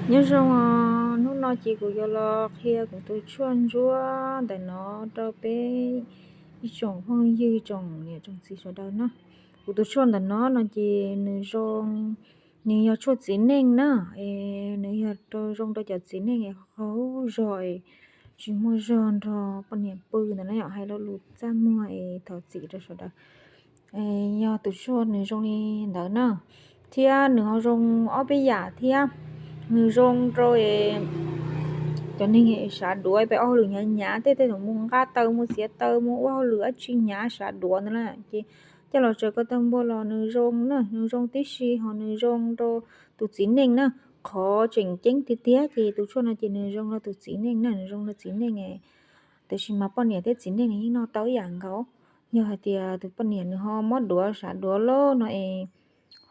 Nyob zoo os, hnub no ces kuv yuav los qhia kuv tus tshuaj ntsuab ntawm no rau peb ib tsoom phooj ywg tsoom niam tsoom txiv sawv daws na. Kuv tus tshuaj ntawm no no ces nws zoo, nws yog tshuaj txiv neej na, es nws yog rau zoo rau cov txiv neej es qaug zog es tsis muaj zog nrog poj niam pw ntawd na, yog hais lo lus txaj muag es thov txim rau sawv daws. Yog tus tshuaj nws zoo li ntawd na, thiab nws ho zoo ob peb yam thiab. Nws zoo rau cov neeg sav duav, peb ua hauj lwm hnyav hnyav, tej tej thaum mus nqa taws, mus txiav taws, mus ua hauj lwm dab tsi hnyav sav duav ntawd na, ces coj los tsaws ko taw npua los nws zoo na, nws zoo tib si, ho nws zoo rau tus txiv neej na. Qhov tseem ceeb tiag tiag ces tus tshuaj no ces nws zoo rau tus txiv neej na, nws zoo rau txiv neej, tiam sis mas poj niam thiab txiv neej yeej noj tau ib yam nkaus. Yog hais tias tus poj niam nws ho mob duav sav duav loj no es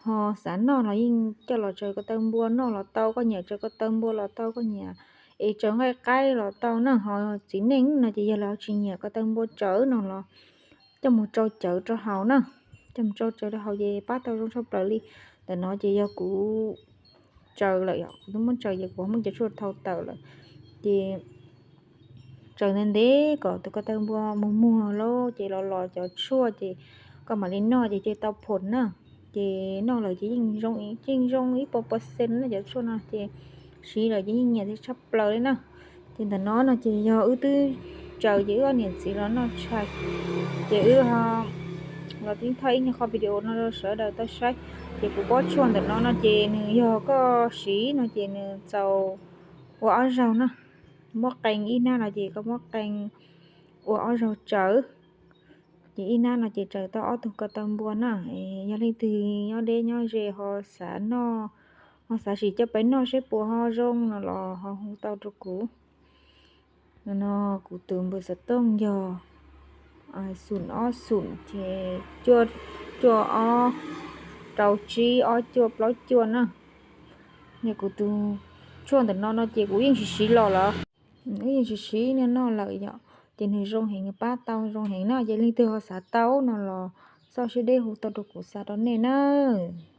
ho xav noj los yeej coj los tsaws ko taw npua noj los tau, koj nyiam tsaws ko taw npua los tau, koj nyiam es tsaws nqaij qaib los tau na. Ho txiv neej no ces yog lawv tsis nyiam ko taw npua tsaws no los coj mus tsau cawv rau haus na, coj mus tsau cawv rau haus ces pab tau zoo tshaj plaws li. Ntawm no ces yog kuv tsaws lawm, yog kuv twb muab tsaws ces kuv muab cov tshuaj thau tawm lawm. Ces tsaws ntev ntev kom tus ko taw npua muag muag lawm ces los los cov tshuaj ces koj mam li noj ces cia tau phom na. Ces noj lawm ces yeej zoo, yeej zoo ib puas percent na cov tshuaj no, ces siv lawm ces yeej nyiam tshaj plaws li na. Ces ntawm no no ces yog wb twb tsaws ces wb ob niam txiv los noj tshais, ces wb los tib thaj ib nyuag qho video no rau sawv daws tau saib. Ces kuv pob tshuaj ntawm no no ces nws yog koj siv no ces nws txaus ua ob zaug na. Muab qee ib hnab no ces koj muab qee ua ob zaug tsaws, ces ib hnab no ces tsaws tau ob tug ko taw npua na. Yog leej twg nyob deb nyob ze ho xav noj, ho xav sim coj peb noj seb puas ho zoo no los ho hu tau rau kuv. No kuv tus npawb xov tooj yog xoom ob xoom ces cuaj, cuaj ob, rau tsib ob cuaj plaub cuaj na. Yog kuv tus tshuaj ntawm no no ces kuv yeej tsis siv los lawm, wb yeej tsis siv niaj noj lawm yom. Ces nws zoo heev, nws pab tau zoo heev na. Ces leej twg ho xav tau no los txhob siab deb hu tau rau kuv xa rau nej nawb.